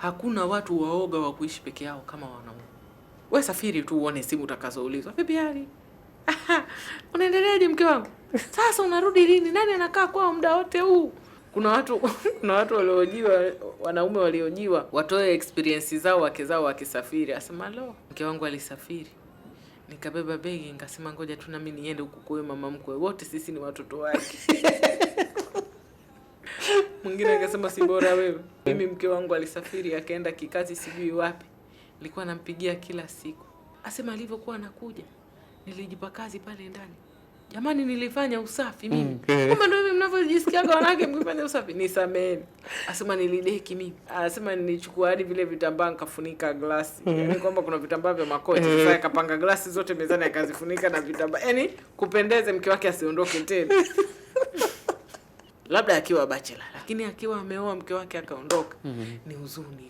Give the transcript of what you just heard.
Hakuna watu waoga wa kuishi peke yao kama wanaume. We safiri tu uone simu utakazoulizwa, "Vipi hali? Unaendeleaje mke wangu? Sasa unarudi lini? Nani anakaa kwao muda wote huu?" Kuna watu waliojiwa, wanaume waliojiwa watoe experience zao wake zao wakisafiri. Asema, "Lo, mke wangu alisafiri, nikabeba begi, nikasema ngoja tu nami niende huku kwa huyo mama mkwe, wote sisi ni watoto wake." Mwingine akasema, "Si bora wewe, mimi mke wangu alisafiri akaenda kikazi sijui wapi, nilikuwa nampigia kila siku." Asema alivyokuwa anakuja nilijipa kazi pale ndani, jamani, nilifanya usafi mimi. Kumbe ndio hivi mnavyojisikiaga wanawake mkifanya usafi, nisameheni. Asema nilideki mimi, anasema nilichukua hadi vile vitambaa nikafunika glasi, yaani kwamba kuna vitambaa vya makochi. Sasa akapanga glasi zote mezani akazifunika na vitambaa, yaani kupendeze mke wake asiondoke tena. Labda akiwa bachelor, lakini akiwa ameoa mke wake akaondoka, ni huzuni.